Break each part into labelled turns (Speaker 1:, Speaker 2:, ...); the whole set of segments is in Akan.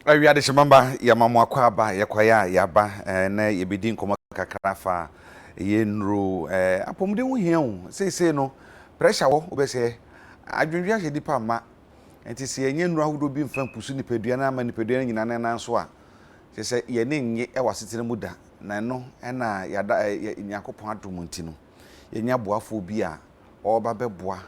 Speaker 1: Awia adehyemamba, yɛma mo akwaaba, yɛkɔeɛ a yɛaba na yɛbɛdi nkɔmmɔ kakra afa yɛn nnuro. Apɔmuden ho hia o, seesei no pressure wɔ, wobɛsɛ adwendwen ahyɛ nipa mma, nti sɛ yɛnyɛ nnuro ahodoɔ bi mfa mpusu nipadua no ama nipadua no nyina ne nan so a, kyerɛ sɛ yɛn ani nnye wɔ asetena mu da, na ɛno na yɛada Nyankopɔn adom nti no, yɛnya boafoɔ bi a ɔreba bɛboa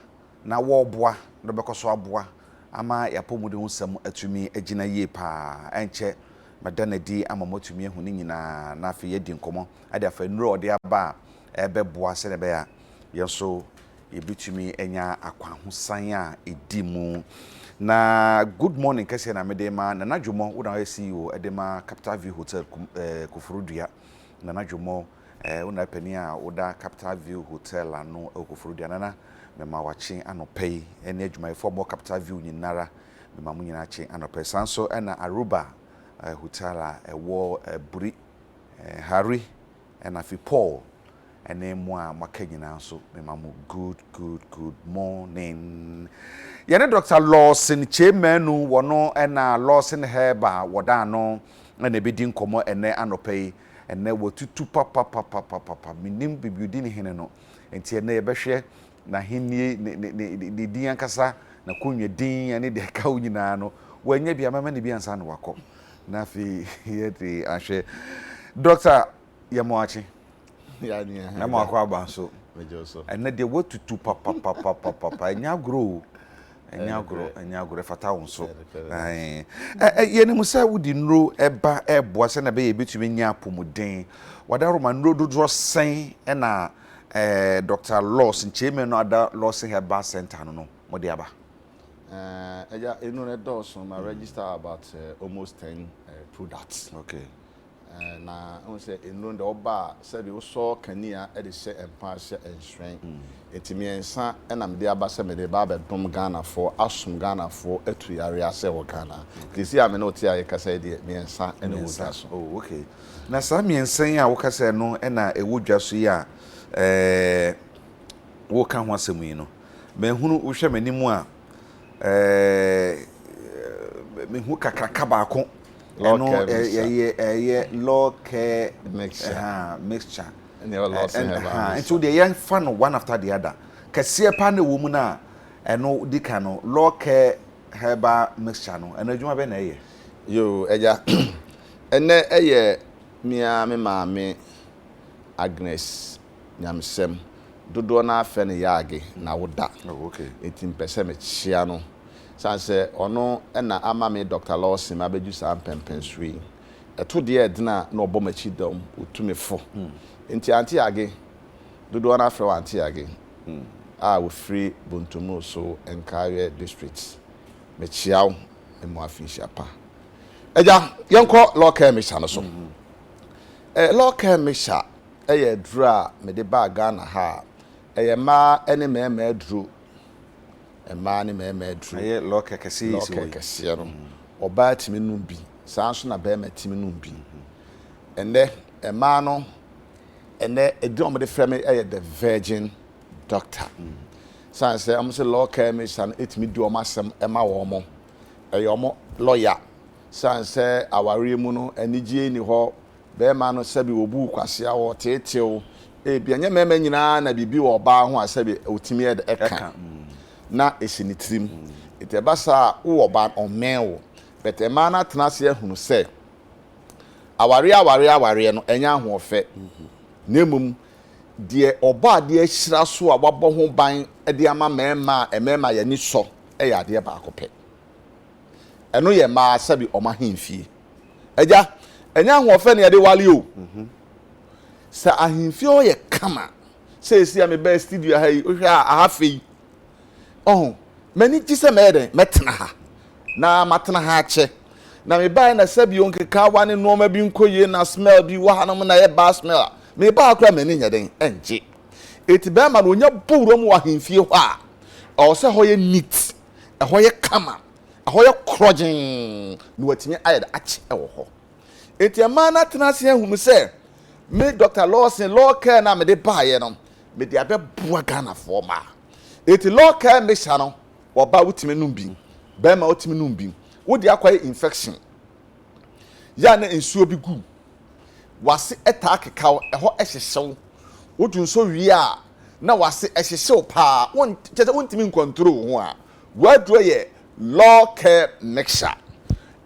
Speaker 1: na wɔreboa na wɔbɛkɔ so aboa ama yɛn apɔwmuden ho nsɛm atumi agyina yie pa ara. Ɛnkyɛ mɛda no adi ama moatumi ahu ne nyinaa na afei yɛadi nkɔmmɔ de afa nnuro a ɔde aba a ɛbɛboa sɛdeɛ ɛbɛyɛ a yɛn nso yɛbɛtumi anya akwahosan a ɛdi mu. Na good morning kɛseɛ na mede ma Nana Dwommɔ, wo na woyɛ CEO de ma Capital View Hotel Koforidua. Nana Dwommɔ, Eh, wo na panin a woda Capital View Hotel ano wɔ Koforidua. Nana, mema wakye anɔpa yi ne adwumayɛfoɔ a wɔwɔ Capital View nyinara, mema mo nyinaa kye anɔpa yi. Saa nso na Aruba Hotel a ɛwɔ Buri, Harry, ɛna afei Paul ne mo a moaka nyinaa nso, mema mo good, good, good morning. Yɛne Dr. Lawson Kyei Manu, wɔno na Lawson Herbal wɔda ano na ɛbɛdi nkɔmmɔ ɛnɛ anɔpa yi. Ɛnnɛ watutu papapapapapa, mennim baabi odi ne hene no. Enti ɛnnɛ yɛbɛhwɛ n'ahennie, ne, ne, ne, ne din ankasa, n'akonnwa din ne deɛ ɛka ho nyinaa no. Wanya bi a, mɛma no bi ansa na wakɔ. Na afei yɛde ahwɛ. Dɔkta, yɛma wo akye. Na ma wakɔ aba nso. Ɛnnɛ deɛ watutu papapapapapa, ɛnyɛ agorɔ o. Ɛnyɛ agorɔ, ɛnyɛ agorɔ, ɛfata wo nso. Yɛnim sɛ wode nnuro ɛba ɛboa sɛnea ɛbɛyɛ yɛbɛtumi anya apɔmuden. Wadaroma nnuro dodoɔ sɛn ɛna Dr. Laws Nkyɛnmu no ada Lawson Herbal Center no no mode aba?
Speaker 2: Ɛgya, nnuro no ɛdɔɔso, ma register about almost 10 products.
Speaker 1: Okay.
Speaker 2: Na wohu sɛ nnuro no deɛ woba a sɛbi wosɔ kanea de hyɛ mpa hyɛ nhyerɛn. Nti mmiɛnsa na mede aba sɛ mede ba abɛdom Ghanafoɔ, asom Ghanafoɔ, atu yareɛ ase wɔ Ghana. Nti seesei a me ne wo te a yɛkasa yi deɛ mmiɛnsa na ɛwɔ dwa so.
Speaker 1: Oh okay. Na saa mmiɛnsa yi a woka sɛ ɛno na ɛwɔ dwa so yi a ɛɛ woreka ho asɛm yi no, mahunu wohwɛ m'anim a ɛɛ mehu kakraka baako. Ɛno ɛyɛ ɛyɛ law care mixture. Mixture. Nti deɛ yɛnfa no one after the other. Kɛseɛ paa na ɛwɔ mu no a ɛno di kan no law care herbal mixture no ɛno adwuma bɛn na ɛyɛ?
Speaker 2: Yoo agya, ɛnɛ ɛyɛ me ara me maame Agnes Nyamesɛm, dodoɔ no ara frɛ no Yaage na woda, nti mpɛ sɛ mekyea no. Sane sɛ ɔno na ama me Dɔkta Lawson mabɛdu saa mpɛnpɛnsoɔ yi. Ɛto deɛ ɛdene a na ɔbɔ m'akyi dɔm, ɔtu me fo. Nti Auntie Age, dodoɔ no ara frɛ wo Auntie Age, a wɔfiri Bontomu so, Nkaeɛ District, mekyea wo, mema wo afinhyia pa. Agya, yɛnkɔ Law Care Mixture no so. Eh, Law Care Mixture yɛ aduro a mede baa Ghana ha a, ɛyɛ mmaa ne mmarima aduro. Mmaa ne mmarima aduro.
Speaker 1: Ɛyɛ lɔkɛ kɛseɛ yi si
Speaker 2: wɔ yi. Lɔkɛ kɛseɛ no. Ɔbaa tumi nom bi, saa nso na barima tumi nom bi. Ɛnnɛ, mmaa no, ɛnnɛ edin a wɔde frɛ me yɛ the virgin doctor. Sane sɛ wɔn sɛ lɔkɛ mixture no etumi di wɔn asɛm ma wɔn. Ɛyɛ wɔn lɔya. Sane sɛ awareɛ mu no anigyeɛ nni hɔ, Barima no sɛbi wɔbu wo kwasea, wɔteetee wo. Ebia ɛnyɛ mmarima nyinaa na biribi wɔ ɔbaa ho a sɛbi ɔtumi yɛ dɛ ɛka na ɛsi ne tirim. Nti ɛba saa a, wowɔ ɔbaa no, ɔmmɛn wo. But mmaa no atena ase ahunu sɛ awareɛ awareɛ awareɛ no ɛnyɛ ahoɔfɛ na mmom deɛ ɔbɔ adeɛ ahyira so a wabɔ ho ban de ama mmarima a mmarima yɛn ani sɔ yɛ adeɛ baako pɛ. Ɛno yɛ mmaa sɛbi wɔn ahemfie. Agya, ɛnyɛ ahoɔfɛ na yɛde wale o. Sɛ ahemfie hɔ yɛ kama, sɛ esi a mebɛɛ studio ha yi, wohwɛ a aha fɛ yi. Ɔho, m'ani gye sɛ mɛyɛ dɛn? Mɛtena ha. Na matena ha akyɛ. Na mebaeɛ na sɛbi nkekaawa ne nneɛma bi nkɔ yie na smell bi wɔ hanom na ɛyɛ bad smell a, mebaa ha koraa m'ani nyɛ dɛn? Ɛngye. Eti bɛrima no, onya bɔ wura mu wɔ ahemfie hɔ a, ɛwɔ sɛ hɔ yɛ neat, ɛhɔ yɛ kama. Ɛhɔ yɛ korɔgyenn na watumi ayɛ dɛ akyɛ wɔ hɔ. Enti ɛmaa no atena ase ahunu sɛ me Dr. Lawson law care no a mede baeɛ no, mede abɛboa Ghanafoɔ mmaa. Enti law care mixture no, ɔbaa wotumi nom bi, barima wotumi nom bi. Wode akɔyɛ infection. Yɛ a na nsuo bi gu w'ase taa keka wo, ɛhɔ hyehye wo. Wodwonsɔ wie a, na w'ase hyehye wo paa, won kyerɛ sɛ wontumi nkɔntro wo ho a, w'aduro yɛ Law Care Mixture.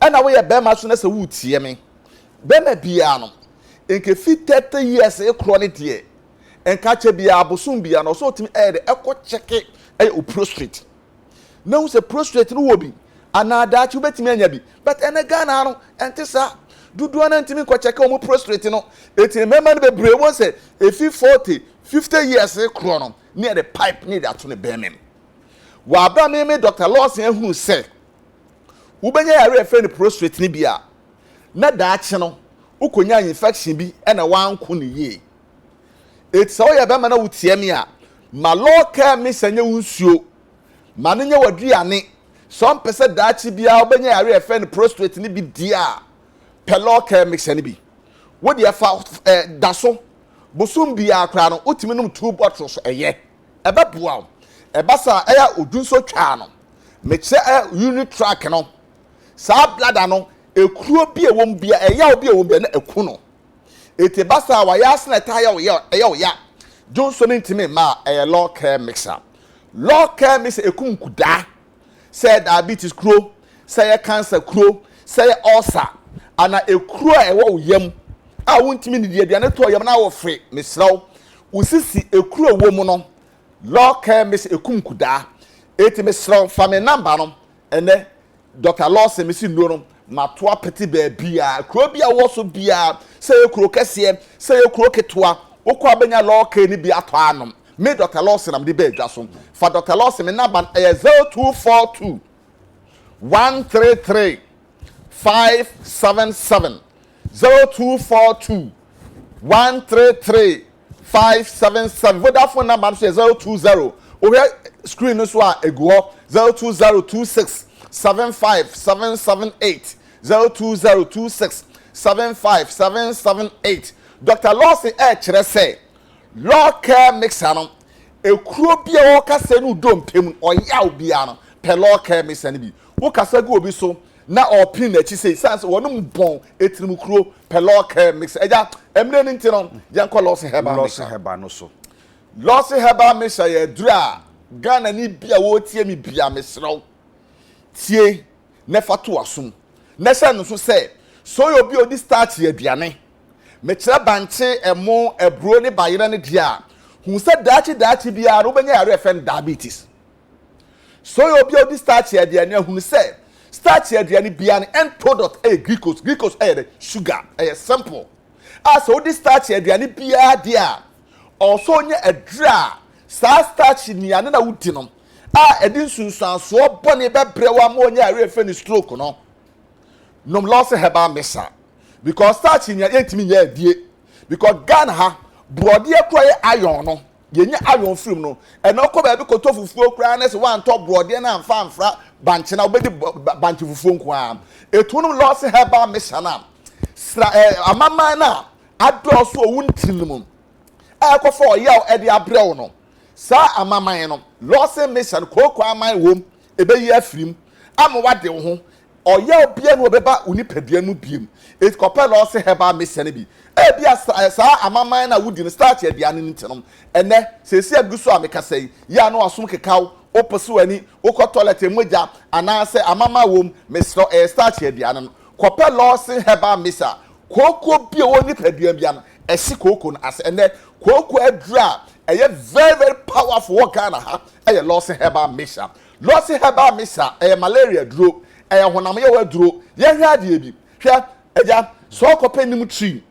Speaker 2: Ɛna woyɛ bɛrima nso na sɛ woretie me, bɛrima biara no, nka fi 30 years rekorɔ no deɛ, nka kyɛ biara bosom biara no, ɔsɛ ɔtumi ɛyɛ dɛ ɛkɔ kyɛke ɛyɛ o prostrate. Na hu sɛ prostrate no wɔ bi anaa daakye wobɛtumi anya bi, but ɛnɛ Ghana ha no ɛnte saa, dodoɔ no ntumi nkɔ kyɛke wɔn prostrate no, eti mmarima no bebree wɔn sɛ efi 40 50 years korɔ no ne yɛde pipe ne yɛde ato ne bɛrima mu. Wɔ abira me me Dr. Lawson ahunu sɛ wobɛnya yare a yɛfrɛ no prostrate no bi a, na daakye no wokɔnya infection bi ɛna wanko ne yie. Eti sɛ woyɛ bɛrima na wotie me a, ma law care misa nyɛ wo nsuo, ma no nyɛ w'aduane. Sɛ ɔmpɛ sɛ daakye biara wobɛnya yare a yɛfrɛ no prostrate no bi di a, pɛ law care mixer no bi. Wo deɛ fa eh, da so. Bosom biara koraa no, wotumi nom two bottles, ɛyɛ. Ɛbɛboa wo. Ɛba saa a, ɛyɛ a odwunso twaa no. Mekyerɛ ɛyɛ urinary tract no. Saa bladder no, ekuro bi a ɛwɔ mu biara, ɛyaw bi a ɛwɔ mu biara, na ɛku no. Eti ɛba saa a, wayɛ ase na ɛtaa yɛ wo ya, ɛyɛ wo ya. Dwonso no ntumi mma a, ɛyɛ law care mixer. Law care mixer ekum nkudaa. Sɛ ɛyɛ diabetes kuro, sɛ ɛyɛ cancer kuro, sɛ ɛyɛ ulcer, anaa ekuro a ɛwɔ wo yam a wontumi nnidi, aduane tɔ yam na wofere, mesrɛ wo, wo sisi ekuro a ɛwɔ mu no, law care mixer ekum nkudaa. Eti mesrɛ wo, fa me number no ɛnɛ. Dɔkta Lawson, mesi nnuro no mato apete baabiara, kuro bi a wowɔ so biara, sɛ ɛyɛ kuro kɛseɛ, sɛ ɛyɛ kuro ketewa, wokɔ a wobɛnya Law Care no bi atɔ anom. Me Dɔkta Lawson na mede ba adwa so. Fa Dɔkta Lawson, me namba no ɛyɛ 0242 133 577, 0242 133 577. Vodafone number no so yɛ 020, wohwɛ screen no so a egu hɔ, 02026 75778, 02026 75778. Dr. Lawson ɛrekyerɛ sɛ Law Care Mixer no, ekuro bi a wɔkasa no dompe mu ɔyaw biara no, pɛ Law Care Mixer no bi. Wokasa gu obi so na ɔpene n'akyi sei, sane sɛ wɔnom bɔn etirim kuro, pɛ Law Care Mixer. Agya, mmerɛ no nti no, yɛnkɔ Lawson Herbal
Speaker 1: Lawson
Speaker 2: Mixer.
Speaker 1: Herbal no so.
Speaker 2: Lawson Herbal Mixer yɛ aduro a Ghanani bi a wɔretie me bia, mesrɛ wo, tie na fa to w'asom na hyɛ no nso sɛ, sɛ ɔyɛ obi a ɔdi starch aduane, mekyerɛ bankye, ɛmo, aburo ne bayerɛ no deɛ a, hu sɛ daakye daakye biara no wobɛnya yareɛ a yɛfrɛ no diabetes. Sɛ ɔyɛ obi a odi starch aduane a, hunu sɛ starch aduane biara no end product yɛ glucose. Glucose yɛ dɛ? Sugar. Ɛyɛ simple. A sɛ wodi starch aduane biara deɛ a, ɔwɔ sɛ onya aduru a saa starch nnuane na wodi no a ɛde nsunsuansoɔ bɔne bɛbrɛ wo ama onya yareɛ a yɛfrɛ no stroke no. Nom Lawson Herbal Mixture because starch nnuane yɛntumi nyɛ adie because Ghana ha borɔdeɛ kora yɛ iron no yɛnya iron firi mu no, ɛna wokɔ baabi kɔtɔ fufuo koraa na sɛ woantɔ borɔdeɛ no amfa amfra bankye no a, wobɛdi bankye fufuo nko ara. Ɛtu nom Lawson Herbal Mixture no a, sra eh, amaman no a adɔɔso wɔ wo ntini no mu a ɛkɔfa ɔyaw ɛde abrɛ wo no, saa amaman no, Lawson Mixture no, kooko aman wom, ɛbɛyi afiri mu ama woade wo ho. Ɔyaw biara nni hɔ a ɛbɛba wo nipadua no mu bio. Enti kɔpɛ Lawson Herbal Mixture no bi. Ebia saa amaman no a wodi no, starch aduane no nti no, ɛnnɛ, seesei a migu so a mekasa yi, yɛ a na w'asom keka wo, wopese w'ani, wokɔ toilet a mogya anaasɛ amaman wom, mesrɛ wo, ɛyɛ starch aduane no. Kɔpɛ Lawson Herbal Mixture. Kooko bi a ɛwɔ nipadua biara no, ɛhye kooko no ase. Ɛnnɛ, kooko aduru a ɛyɛ very very powerful wɔ Ghana ha yɛ Lawson Herbal Mixture. Lawson Herbal Mixture, ɛyɛ malaria duro, ɛyɛ honam yaw aduro. Yɛnhwɛ adeɛ bi. Hwɛ, agya, sɛ ɔkɔpɛ nim tree,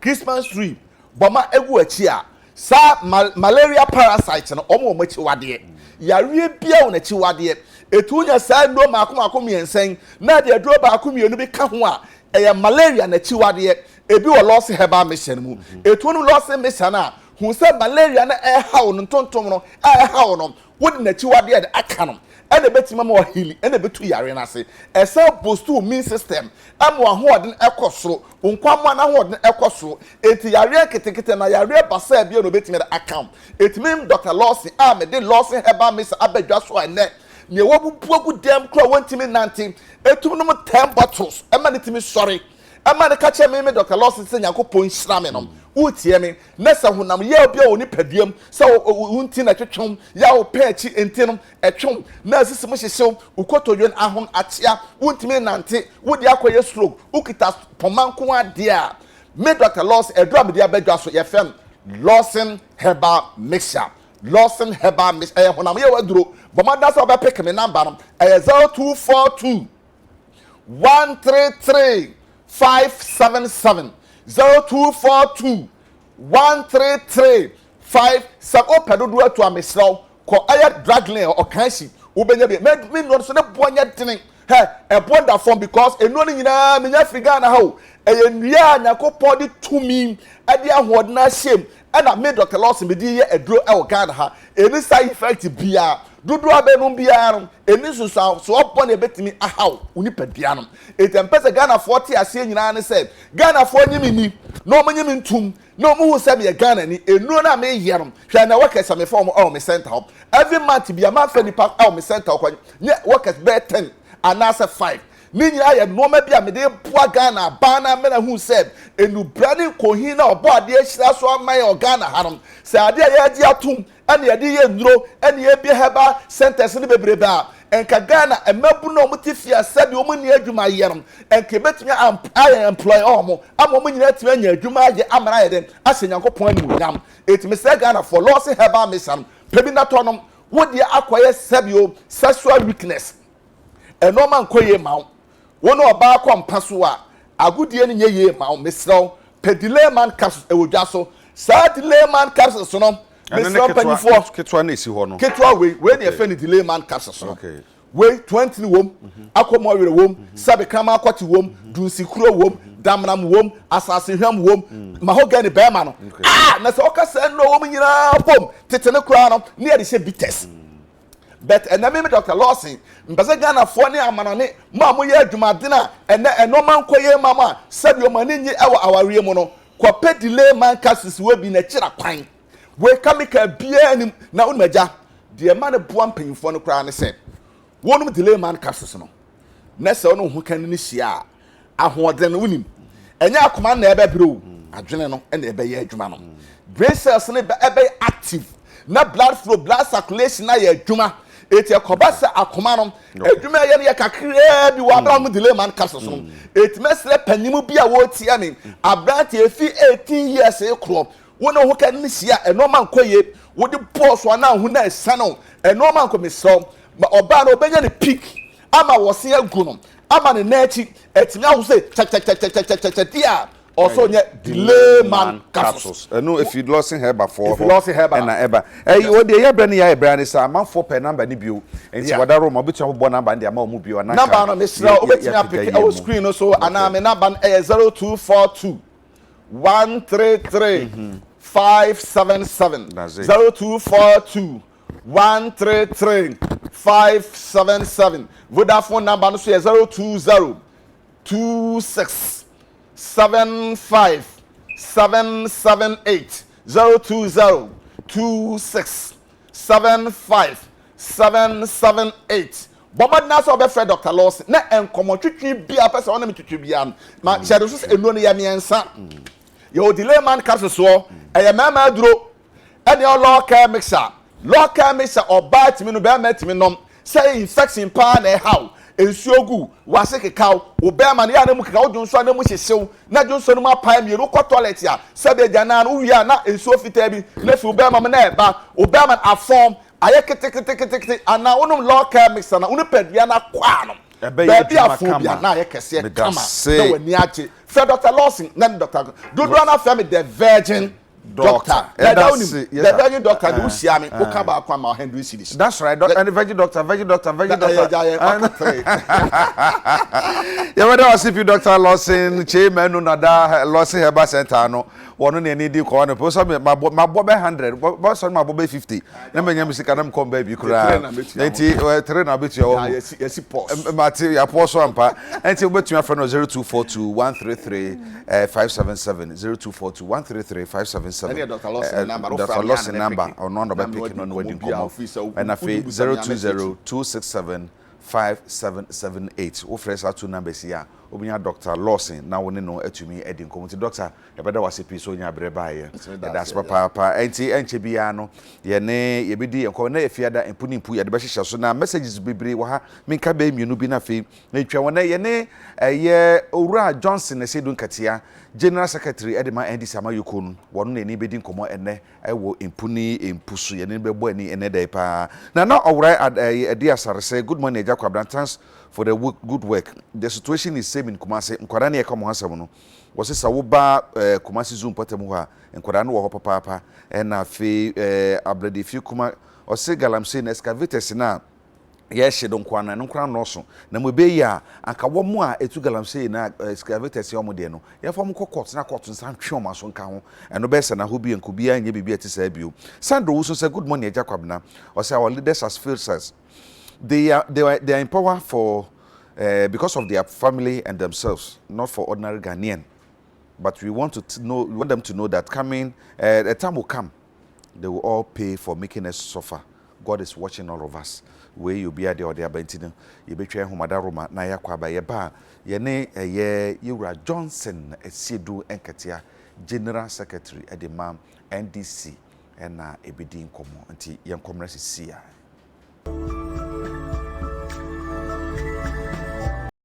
Speaker 2: Christmas tree, bɔma egu akyi a, saa mal malaria parasite no, wɔn wɔ wɔn akyiwadeɛ. Yareɛ biara wɔ n'akyiwadeɛ. Etu wonya saa nnuro mmaako mmaako mmiɛnsa yi, na de aduro baako mmienu bi ka ho a, ɛyɛ malaria n'akyiwadeɛ. Ebi wɔ Lawson Herbal Mixture no mu. Etu wonom Lawson Mixture no a, hu sɛ malaria no a ɛrehaw no, ntontom no a ɛrehaw no, Wode n'akyiwadeɛ de aka no ɛna ɛbɛtumi ama wahili, ɛna ɛbɛtu yareɛ no ase. Ɛsan boost wo immune system ɛma w'ahoɔden ɛkɔ soro, wo nkwammoa no ahoɔden ɛkɔ soro. Enti yareɛ nketenkete na yareɛ basaa biara na ɔbɛtumi de aka wo. Enti me Doctor Lawson a mede Lawson Herbal Mixture aba dwa so a ɛnnɛ nea wabubu agu dɛm koraa a wɔntumi nnante, ɛtumi nom 10 bottles ɛma no tumi sɔre. Ɛma no ka kyerɛ me, me Dɔkta Lawson sɛ Nyankopɔn nhyira me no, woretie me, na sɛ honam yaw bi a wɔ nipadua mu, sɛ wo nti na ɛtwetwe wo, yaw pɛ akyi nti no, ɛtwe wo, na asisi mu hyehye wo, wo kotodwe no ahon akyea, wontumi nnante, wo deɛ akɔyɛ stroke, wokita pɔma nko ara deɛ a, me Dɔkta Lawson, aduro a mede aba dwa so, yɛfrɛ no Lawson Herbal Mixture. Lawson Herbal Mixture, ɛyɛ honam yaw aduro. Bɔ mmɔden sɛ wobɛpeke me namba no, ɛyɛ 0242 133 577 0242 133 57 wopɛ dodoɔ atu a mesrɛ wo kɔ ɛyɛ drug lane ɔkanhyi wobɛnya bi me nnuro no so ne boɔ nyɛ dene hɛ ɛboɔ da fam because nnuro no nyinaa menya firi Ghana ha o ɛyɛ nnua a Nyankopɔn de tumi ɛde ahoɔden ahyɛ mu ɛna me Dr. Lawson mede yɛ aduro ɛwɔ Ghana ha ɛni side effect biara dodoɔ a bɛnom biara no ɛnni nsunsuansoɔ bɔne a ɛbɛtumi ahaw wo nipadua no. Enti ɛmpɛ sɛ Ghanafoɔ te aseɛ nyinaa ne sɛ, Ghanafoɔ nye me nni, na wɔn nye me ntum, na wɔn hu sɛ meyɛ Ghanani. Nnuro no a meyɛ no, hwɛ na workers a mefa wɔn wɔ me center hɔ. Every month bia mafa nipa wɔ me center hɔ kɔ nyɛ workers bɛyɛ ten anaasɛ five. Ne nyinaa yɛ nnoɔma bi a mede boa Ghana aban no amena hu sɛ nnubra ne nkohin na ɔbɔ adeɛ ahyira so ama yɛn wɔ Ghana ha no, sɛ adeɛ a yɛagye atom ɛna yɛde yɛ nnuro ɛna yɛbie herbal centers no bebrebe a, nka Ghana mmabunu a wɔte fie a sɛdeɛ wɔn nni adwuma yɛ no, nka yɛbɛtumi ayɛ employ wɔn ama wɔn nyinaa atumi anya adwuma ayɛ ama no ayɛ dɛn ahyɛ Nyankopɔn animuonyam. Enti mesrɛ Ghanafoɔ, Lawson Herbal Mixture no, pɛ bi na tɔ nom. Wo deɛ akɔyɛ sɛbio sexual weakness, nnoɔma nkɔ yie ma wo, Wo ne ɔbaa kɔ mpa so a, agodie no nyɛ yie mma wo. Mesrɛ wo, pɛ Delay Man capsules ɛwɔ dwa so. Saa Delay Man capsules no, mesrɛ wo mpanimfoɔ.
Speaker 1: Ketewa na ɛsi hɔ no.
Speaker 2: Ketewa wei, wei na yɛfrɛ no Delay Man capsules no. Wei, toantini wom, akɔmɔwerɛ wom, sɛbe kraman akɔte wom, dunsikuro wom, damnam wom, asase hwam wom, mahogany bɛrima no. Ah, na sɛ wɔka saa nnuro wom nyinaa bom, tete no koraa no, ne yɛde hyɛ bitters. But ɛnɛ me me Doctor Lawson mpɛ sɛ Ghanafoɔ ne amanɔne mo a moyɛ adwumaden a ɛnɛ ɛnɔɔma nkɔ yie ma mo a sɛdeɛ mo ani nye ɛwɔ awareɛ mu no kɔpɛ delay man capsules wɔ bi na kyerɛ kwan wei chemical biara nim na wonim agya deɛ ɛma no boa mpanyinfoɔ no koraa ne sɛ wɔnom delay man capsules no na sɛ ɔne wo ho kan no hyia a, ahoɔden no wonim. Ɛnyɛ akoma no na ɛbɛbrɛ o, adwene no na ɛbɛyɛ adwuma no. Brain cells no ɛbɛyɛ active na blood flow, blood circulation ayɛ adwuma. Eti ɛkɔba sɛ akoma no adwuma ɛyɛ no yɛ kakraa bi wɔ abira no delay man capsules no. Eti mɛsrɛ panyin bi a wɔretia me, aberante efi 18 years korɔ, wo ne wo ho kan no hyia a, ɛnɔɔma nkɔ yie, wode bɔɔ so anaa ho na ɛsane wo, ɛnɔɔma nkɔ mesrɛ wo, ma ɔbaa no ɔbɛnya ne peak ama wɔse agu no ama ne nan akyi atumi aho sɛ kyɛkyɛkyɛkyɛkyɛkyɛ deɛ a ɔsɛ ɔnyɛ delay man capsules.
Speaker 1: Ɛno efi Lawson Herbal foɔ
Speaker 2: hɔ Lawson Herbal
Speaker 1: ɛna ɛba. Ɛyi o deɛ yɛ brɛ ne yɛ ayɛ brɛ ne sɛ amanfoɔ pɛ namba ne bio nti wɔda roma obetumi abobɔ namba no de ama wɔn bio anaa
Speaker 2: namba no mesrɛ wobɛtumi apeke ɛwɔ screen no so anaa me namba no ɛyɛ 0242 133 577 0242 133 577 Vodafone number no so yɛ 020 26 75 778 020 26 75 778 Bɔ mmɔden ara sɛ wobɛfrɛ Dɔkta Lawson na nkɔmmɔtwetwe biara pɛ sɛ ɔne me twetwe biara no ma hyɛ no so sɛ nnuro no yɛ mmiɛnsa. Yɛwɔ delay man capsule soɔ, ɛyɛ mmarima aduro. Ɛne ɔ law care mixer. Law care mixer ɔbaa tumi nom bɛɛma tumi nom. Sɛ ɛyɛ infection paa na ɛhaw, nsuo gu, w'ase kekaw, wo bɛɛma no yɛ a na mu keka wo dwonsɔ a na mu hyehyew, na dwonsɔ no mu apae mmienu, wokɔ toilet a sɛbi agyanan no wowie a na nsuo fitaa bi na fi wo bɛɛma mu na ɛba, wo bɛɛma no afɔn, ayɛ keteketekete anaa wonom law care mixer na wo nipadua no akwaa no
Speaker 1: Ɛbɛyɛ
Speaker 2: baabi
Speaker 1: adwuma
Speaker 2: afɔn bi a
Speaker 1: kama.
Speaker 2: na ayɛ kɛseɛ
Speaker 1: Meda
Speaker 2: kama na
Speaker 1: se.
Speaker 2: w'ani agye. Frɛ Doctor Lawson na ne Doctor dodoɔ no afrɛ me the virgin doctor. Na ɛda wonim the virgin doctor de wohyia me woka baako ama 100 cedis.
Speaker 1: That's right. Doctor, and virgin doctor, virgin doctor, virgin doctor. Yɛbɛda wase pii Dr. Lawson Kyei Manu Nada Lawson Herbal Center no wɔno ne ani di kɔɔ no pɛ sɛ mabɔ mabɔ bɛ 100 bɔ sɛ mabɔ bɛ 50 na manya me sika na mekɔ mbaa bi koraa nti tere na wobɛtua wɔ ho mate yɛapoɔ so ampa nti wobɛtumi afrɛ no 0242 133 577 0242 133 577
Speaker 2: Ɛne Dr. Lawson number no,
Speaker 1: Dr.
Speaker 2: wofrɛ me a
Speaker 1: Lawson
Speaker 2: na
Speaker 1: number
Speaker 2: mɛpeke.
Speaker 1: ɔno ana
Speaker 2: Na me
Speaker 1: ɔbɛpeke no
Speaker 2: wadi
Speaker 1: na wadi
Speaker 2: nkɔmmɔ biara,
Speaker 1: nkɔmmɔ
Speaker 2: ofiri sɛ
Speaker 1: ɛna afei
Speaker 2: wodi busa me a mɛpeke.
Speaker 1: 020 267 5778 wofrɛ saa two numbers yi a Wobɛnya Doctor Lawson na wo ne no atumi adi nkɔmmɔ. Nti Doctor, yɛbɛda wo ase pii sɛ wonya berɛ baeɛ. Yɛda ase papaapa. Ɛnti ɛnkyɛ biara no, yɛne yɛbɛdi yɛn nkɔmmɔ. Na Efiada mpu ne mpu yɛde bɛhyehyɛ so. Na messages bebree wɔ ha. Menka bɛyɛ mmienu bi na afei metwa wɔn. Nɛ yɛne ɛyɛ Owura Johnson Asiedu Nkatia, General Secretary de ma NDC Amayɔkuo no, wɔno na yɛne bɛdi nkɔmmɔ ɛnnɛ wɔ mpu ne mpu so. Yɛne no bɛbɔ ani ɛnnɛ da yi paa. Nana Ɔwora Adi Asare sɛ, Good morning Agya Kwabena, thanks for the good work. The situation is same in Kumasi. Nkwadaa ne yɛka wɔn ho asɛm no, wɔse sɛ woba eh, Kumasi Zoo mpɔtam hɔ a, nkwadaa no wɔ hɔ papaapa. Ɛna afei eh, Abladefie Kuma, ɔse galamsey no excavators no a yɛhye do nkoa no, ɛno koraa nnɔɔso. Na mmom ɛbɛyɛ yie a, anka wɔn a ɛtu galamsey na excavators yɛ wɔn deɛ no, yɛmfa wɔn nkɔ court na court nsa ntwe wɔn aso nka ho. Ɛno bɛyɛ sɛnahɔ bio, anka obiara nyɛ biribi a ɛte saa bio. Sandra Owusu sɛ, Good morning Agya Kwabena. Ɔse, Our leaders has failed us. They are, they are, they are in power for, uh, because of their family and themselves, not for ordinary Ghanaian. But we want to know, we want them to know that coming, uh, a time will come, they will all pay for making us suffer. God is watching all of us. Wei yɛ obiara deɛ ɔde aba nti no, yɛbɛtwa yɛn nhoma daroma na yɛakɔ aba. Yɛba a, yɛne ɛyɛ Yɛwura Johnson Asiedu Nkatia, General Secretary de ma NDC na ɛbɛdi nkɔmmɔ. Nti yɛnkɔ mmra sisi a.